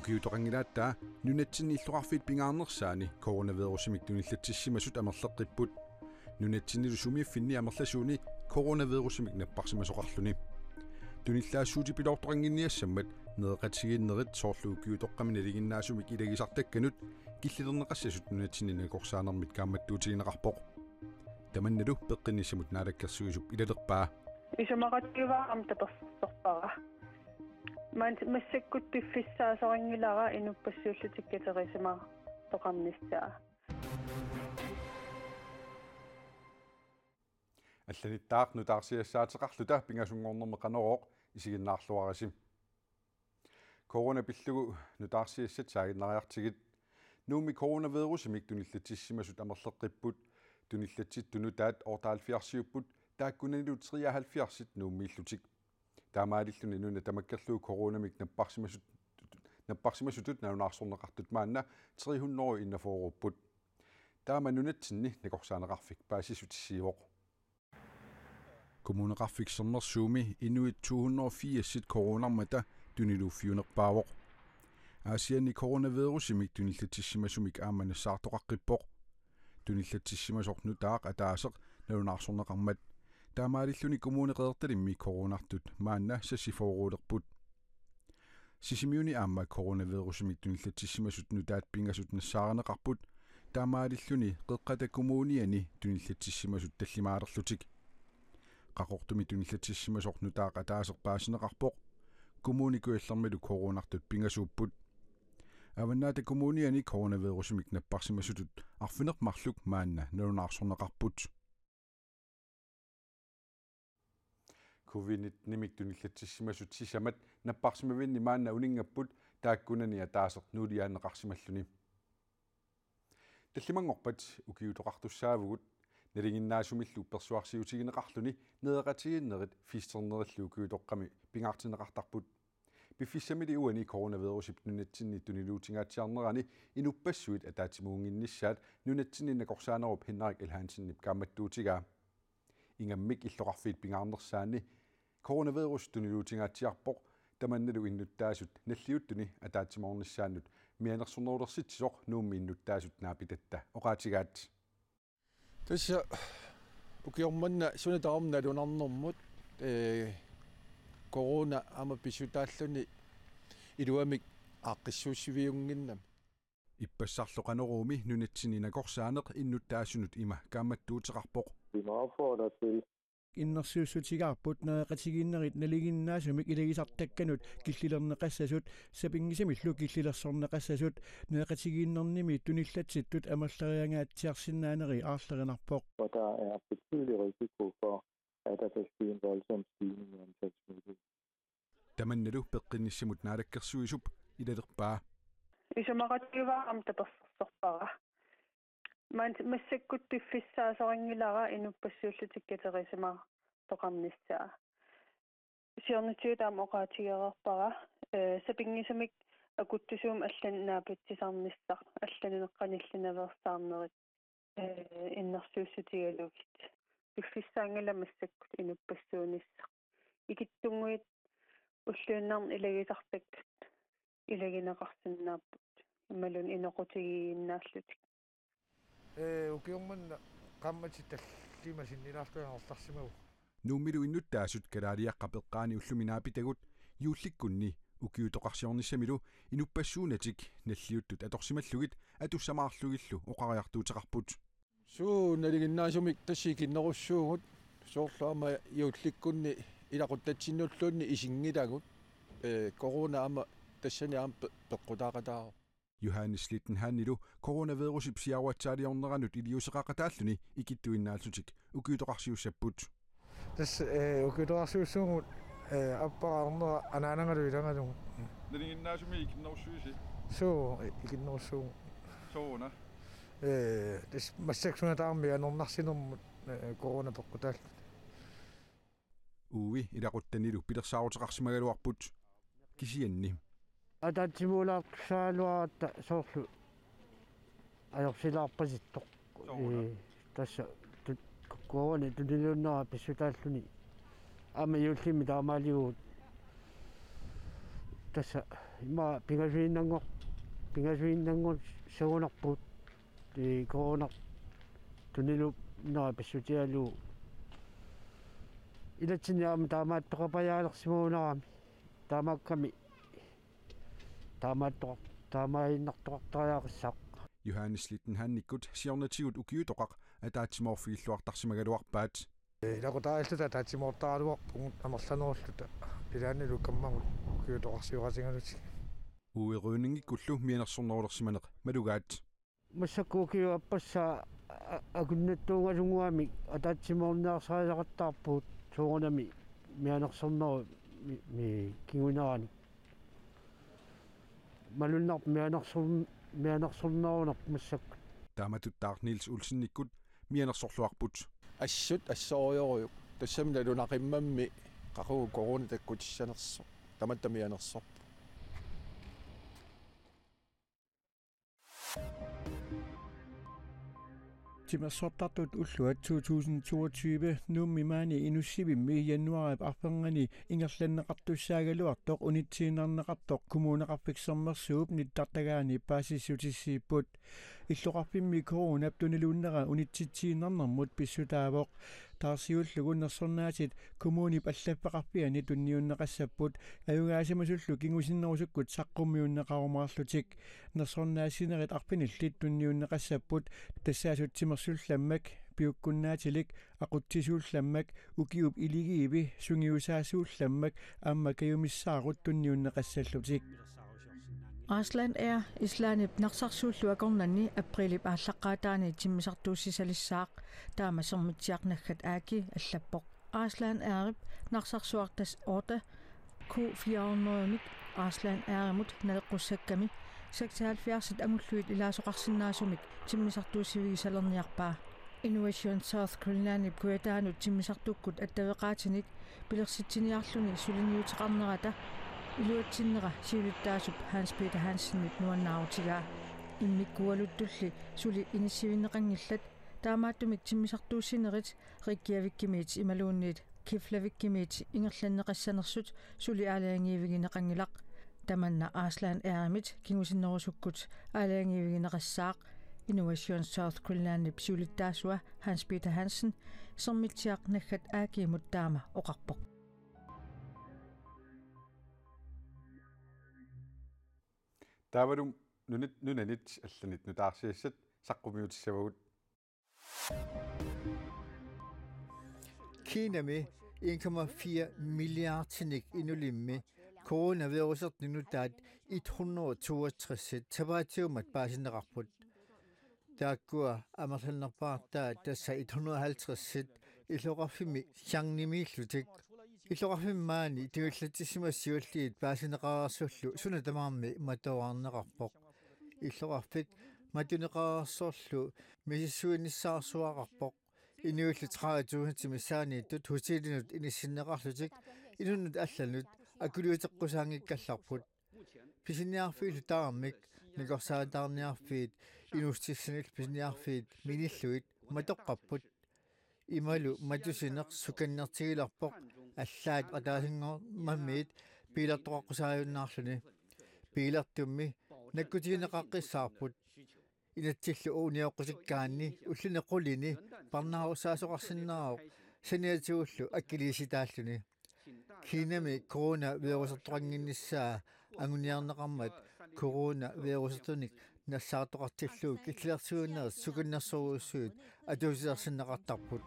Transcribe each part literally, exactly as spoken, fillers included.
Ukiutoqanngilaataa nunatsinni illoqarfiit pingaarnersaanni coronavirusimik tunillatsissimasut amerleqqipput. Nunatsinnilu sumiiffinni amerlasuuni coronavirusimik napparsimasoqarluni. Tunillaassuutit piloortoqannginniassammat nereqatigiinnerit soorlu ukiutoqqami nalinginnaasumik ilagisartakkanut killilerneqassasut nunatsinni nakorsaanermit kaammattuutigineqarpoq. Tamannalu peqqinnissamut naalakkersuisup ilalerpaa. Isumaqatigivaat aamma tapersersorpara. Maanna massakkut piffissaasoqanngilara inuppassuullutik katerisimasoqarnissaa. Allanittaaq nutaarsiassaateqarluta pingasunngornermi Qanorooq, isiginnaarluarisi. Corona pillugu nutaarsiassat saaginnariartigit. Nuummi coronavirusimik tunillatsissimasut amerleqqipput. Tunillatsittut nutaat otteoghalvfjerdsiupput, taakkunanilu treoghalvfjerdsit Nuummiillutik. Taamaalilluni nuna tamakkerlugu coronamik napparsimasut-, napparsimasutut nalunaarsorneqartut maanna tre hundrede enogfyrreupput. Taama nunatsinni nakorsaaneqarfik paasissutissiivoq. Kommuneqarfik Sermersuumi inuit to hundrede og firsit coronarmata tuniluuffiunerpaavoq. Aasianni coronavirusimik tunillatsissimasumik aamma nassaartoqaqqippoq. Tunillatsissimasoq nutaaq ataaseq nalunaarsorneqarmat. Taamaalilluni Kommune Qeqertalimmi coronartut maanna seksogfyrreulerput. Sisimiuni aamma coronavirusimik tunillatsissimasut nutaat pingasut nassaarineqarput, taamaalilluni Qeqqata Kommuniani tunillatsissimasut tallimaalerlutik. Qaqortumi tunillatsissimasoq nutaaq ataaseq paasineqarpoq. Kommune Kujallermilu coronartut pingasuupput. Avannaata Kommuniani coronavirusimik napparsimasutut arfineq-marluk maanna nalunaarsorneqarput. Covid nittenimik tunillatsissimasut sisamat napparsimavinni maanna uninngapput, taakkunani ataaseq nuuliaanneqarsimalluni. Tallimanngorpat ukiutoqartussaavugut, nalinginnaasumillu uppersuarsiutigineqarluni nereqatigiinnerit festernerillu ukiutoqqami pingaartinneqartarput. Piffissamili uani coronavirusip nunatsinni tuniluutingaatsiarnerani inuppassuit ataatsimuunnginnissaat nunatsinni nakorsaanerup Henrik L. Hansenip kaammattuutigaa. Ingammik illoqarfiit pingaarnersaanni coronavirus tuniluutingaatsiarpoq, tamannalu innuttaasut nalliuttuni ataatsimoornissaannut mianersornerulersitsisoq Nuummi innuttaasut naapitatta oqaatigaat. Tassa ukioq manna suna tamarmi nalunarnermut, ee, corona aamma pissutaalluni iluamik aaqqissuussiviunnginnami. Ippassarlu Qanoruumi nunatsinni nakorsaaneq innuttaasunut ima kaammattuuteqarpoq. Vi opfordrer til. Innersuussutigaarput nereqatigiinnerit nalinginnaasumik ilagisartakkanut killilerneqassasut, sapinngisamillu killilersorneqassasut. Nereqatigiinnernimi tunillatsittut amerleriangaatsiarsinnaaneri aarlerinarpoq. Og der er betydelig risiko for, at der kan ske en voldsom stigning i antal smittede. Tamannalu peqqinnissamut naalakkersuisup ilalerpaa. Isumaqatigivaat aamma tapersersorpara. Maanna massakkut piffissaasoqanngilara inuppassuullutik katerisimasoqarnissaa. Siornatigut aamma oqaatigereerpara, ee, sapinngisamik akuttusuumik allanik naapitsisarnissaq, allanik qanillinaveersaarnerit, ee, innersuussutigalugit. Piffissaanngilaq massakkut inuppassuunissaq. Ikittunnguit ulluinnarni ilagisartakkatut ilagineqarsinnaapput imaluunniit inoqutigiinnaallutik. Ee, ukioq manna qaammatit tallimat sinnilaartut angerlarsimavoq. Nuummilu innuttaasut Kalaaliaqqap eqqaani ullumi naapitagut juullikkunni ukiutoqarsiornissamilu inuppassuunatik nalliuttut atorsimallugit atussamaarlugillu oqariartuuteqarput. Suu, nalinginnaasumik tassa ikinnerussuugut, soorlu aamma juullikkunni ilaquttatsinnulluunniit isinngilagut, ee, corona aamma tassani aamma pe-, peqqutaaqataavoq. Johannes Schlittenhandilu coronavirusip siaruatsaaliorneranut iliuuseqaqataalluni ikittuinnaallutik ukiutoqarsiussapput. Tassa, ee, ukiutoqarsiussuugut, ee, appara arnera anaanagalu ilagalugu. Nalinginnaasumik ikinnerussuisi? Suu, i-, ikinnerussuugut. Sooruna? Ee, tassa massakkut suna tamarmi anernarsinermut, ee, corona peqqutaalluta. Uagut ilaquttanilu pilersaaruteqarsimagaluarput kisianni. Ataatsimuulaartussaagaluaratta soorlu ajorsilaarpasittoq. Sooruna? Ee, tassa tut-, corona tuniluunnera pissutaalluni. Aamma juullimi taamaaliugut. Tassa ima pingasuinnanngor-, pingasuinnanngorsagunarpugut, ee, corona tunilunnera pissutigalugu. Ilatsinni aamma taamaattoqapajaalersimagunarami. Taamaakkami taamaattoqar-, taamaaginnartoqartariaqassaaq. Johannes Littenhannikkut siornatigut ukiutoqaq ataatsimoorfigilluartarsimagaluarpaat. Ilaqutariilluta ataatsimoortaraluarpugut amerlanerulluta, ilaannilu kammagut ukiutoqarsioqatigalutik. Uwe Rønningikkullu mianersornerulersimaneq malugaat. Massakkut ukiup appassaaga a-, akunnattuugalunnguamik ataatsimoorniarsarisaqattaarpugut, soorunami mianersornerup mi-, mi-, kingunerani. Malunnarpoq mianersor-, mianersornerunerput massakkut. Taamatuttaaq Niels Olsenikkut mianersorluarput. Assut assorujussuuvoq. Tassami nalunaqimmammi qaqugu corona takkutissanersoq. Tamatta mianersorpoq. Timersortartut ulluat to tusind toogtyve Nuummi maani Inussivimmi januaarip arfernganni ingerlanneqartussaagaluartoq unitsiinnarneqartoq Kommuneqarfik Sermersuup nittartagaani paasissutissiipput. Illoqarfimmi coronap tuniluunnera unitsitsiinnarnermut pissutaavoq. Taarsiullugu nersornaatit kommunip allaffeqarfiani tunniunneqassapput, ajugaasimasullu kingusinnerusukkut saqqummiunneqarumaarlutik. Nersornaassinerit arfinillit tunniunneqassapput, tassaasut timersullammak, piukkunnaatilik, aqutsisuullammak, ukiup iligiivi sungiusaasuullammak aamma kajumissaarut tunniunneqassallutik. Icelandair Islandip narsarsuullu akornanni aprilip aallaqqaataani timmisartuussisalissaaq, taama Sermitsiaq naggat A/S allappoq. Icelandairip narsarsuaq Dash otte K fire hundrede-mik Icelandairimut naleqqussakkami seksoghalvfjerds angullugit ilaasoqarsinnaasumik timmisartuussivigisalerniarpaa. Innovation South Greenlandip kujataanut timmisartukkut attaveqaatinik pilersitsiniarluni suliniuteqarnerata iluatsinnera siulittaasup Hans Peter Hansenip nuannaarutigaa. Immikkualuttulli suli inissivinneqanngillat, taamaattumik timmisartuussinerit Reykjavikimiit imaluunniit Keflavikimiit ingerlanneqassanersut suli aalajangiivigineqanngilaq. Tamanna Icelandairimit kingusinnerusukkut aalajangiivigineqassaaq, Innovation South Greenlandip siulittaasua Hans Peter Hansen Sermitsiaq naggat A/S-imut taama oqarpoq. Taavalu nunit-, nunanit allanit nutaarsiassat saqqummiutissavagut. Kinami en komma fire milliardinik inulimmi coronavirusertut nutaat et hundrede og toogtres sapaatiummat paasinneqarput. Taakkua amerlanerpaartaat tassa et hundrede og halvtreds illoqarfimmi Xiangimiillutik. Illoqarfimmi maani tunngavilersissimasut siulliit paasinneqareersullu suna tamarmi matuarneqarpoq. Illoqarfik matuneqareersorlu misissuinissaarsuaqarpoq. Inuillu tredive tusind missaanniittut hotelinut inissinneqarlutik inunnut allanut akuliuteqqusaanngikkallarput. Pisiniarfiillu tamarmik, nikorsaataarniarfiit, inuussutissanillu pisiniarfiit minillugit matoqqapput. Imalu matusineq sukannertigilerpoq, allaat ataasinngornermiit biilertoqaqqusaajunnaarluni. Biilertummi nakkutigineqaqqissaarput. Inatsillu unioqqutikkaanni ulluni qulini parnaarussaasoqarsinnaavoq saniatigullu akiliisitaalluni. Kinami coronavirusertoqannginnissaa anguniarneqarmat coronavirusertunik nassaartoqartillugu killilersuinerit sukannersorujussuit atuutsilersinneqartarput.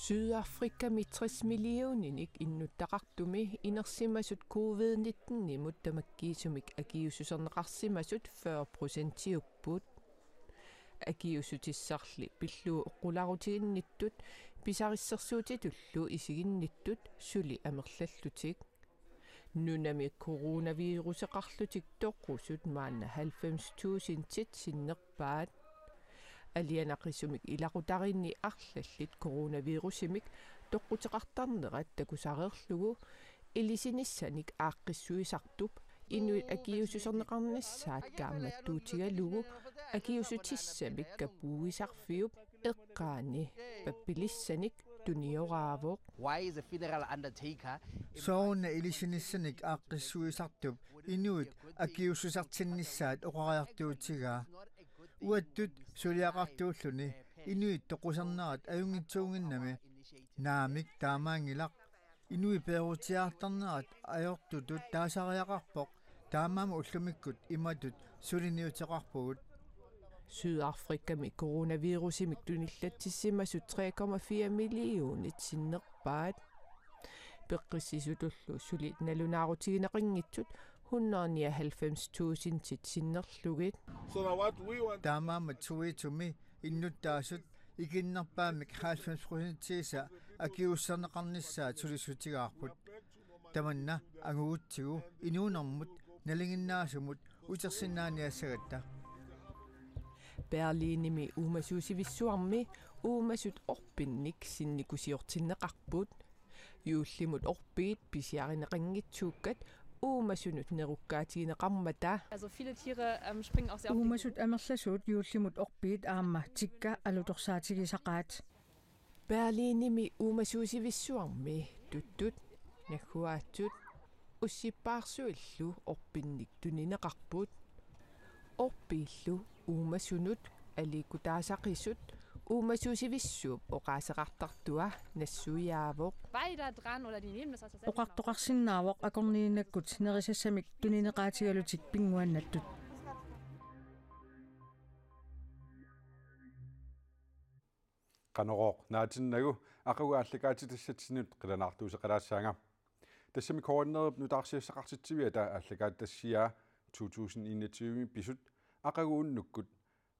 Sydafrikami tres millioninik innuttaqartumi inersimasut covid nitten-imut tamakkiisumik akiuussuserneqarsimasut fyrre procentiupput. Akiuussutissarli pillugu oqqularutiginnittut, pisarisersuutitullu isiginnittut suli amerlallutik. Nunami coronaviruseqarlutik toqusut maanna halvfems tusindit sinnerpaat. Alianaqisumik ilaqutariinni arlallit coronavirusimik toqquteqartarnerat takusareerlugu ilisinissanik aaqqissuisartup inuit akiuussuserneqarnissaat kaammattuutigalugu akiuussutissamik kapuuisarfiup eqqaani pappilissanik tunioraavoq. Why is a funeral undertaker? Sooruna ilisinissanik aaqqissuisartup inuit akiuussusertinnissaat oqariartuutigaa. Uattut suliaqartuulluni inuit toqusernerat ajunngitsuunnginnami. Naamik, taamaanngilaq. Inuit peerutiaartarnerat ajortutut taasariaqarpoq, taamaammat ullumikkut imatut suliniuteqarpugut. Sydafrikami coronavirusimik tunillatsissimasut tre komma fire millionit sinnerpaat. Peqqissisutullu suli nalunaarutigineqanngitsut hundrede nioghalvfems tusindit sinnerlugit. So now what we want Taamaammat Soweto-mi innuttaasut ikinnerpaamik halvfems procentiisa akiuusserneqarnissaat sulissutigaarput. Tamanna angugutsigu inuunermut nalinginnaasumut utersinnaaniassagatta. Berlinimi uumasuusivissuarmi uumasut orpinnik sinnikusiortinneqarput. Juullimut orpiit pisiarineqanngitsuukkat uumasunut nerukkaatigineqarmata. Also viele Tiere ähm, springen auch sehr auf die Uumasut amerlasuut juullimut orpiit aamma tikka alutorsaatigisaqaat. Berlinimi uumasuusivissuarmi tuttut, nagguaatsut, ussippaarsuillu orpinnik tunineqarput. Orpiillu uumasunut aliikkutaasaqisut uumasuusivissuup oqaaseqartartua nassuiaavoq. Weiter dran oder die nehmen das als dasselbe. Oqartoqarsinnaavoq akorniinnakkut nerisassamik tunineqaatigalutik pinnguannattut. Qanorooq naatinnagu aqagu aallakaatitassatsinut qilanaartuuseqalaassaanga. Tassami K N R-ip nutaarsiassaqartitsiviata aallakaatitassiaa to tusind enogtyve-mi pisut aqagu unnukkut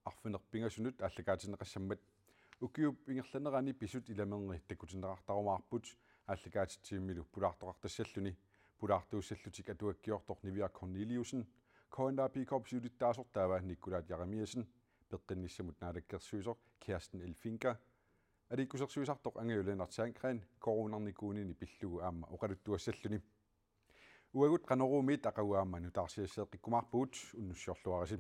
arfineq-pingasunut aallakaatinneqassammat. Ukiup ingerlanerani pisut ilamerni takkutinneqartarumaarput aallakaatitsivimmilu pulaartoqartassalluni. Pulaartuussallutik atuakkiortoq Niviaq Korneliussen, K N R B K-p siulittaasortaava Nikkulaat Jeremiassen, peqqinnissamut naalakkersuisoq Kerstin Elfinka, aliikkusersuisartoq Angaju Lennert Sandgreen coronarnikuunini pillugu aamma oqaluttuassalluni. Uagut Qanoruumiit aqagu aamma nutaarsiasseeqqikkumaarpugut, unnussiorluarisi.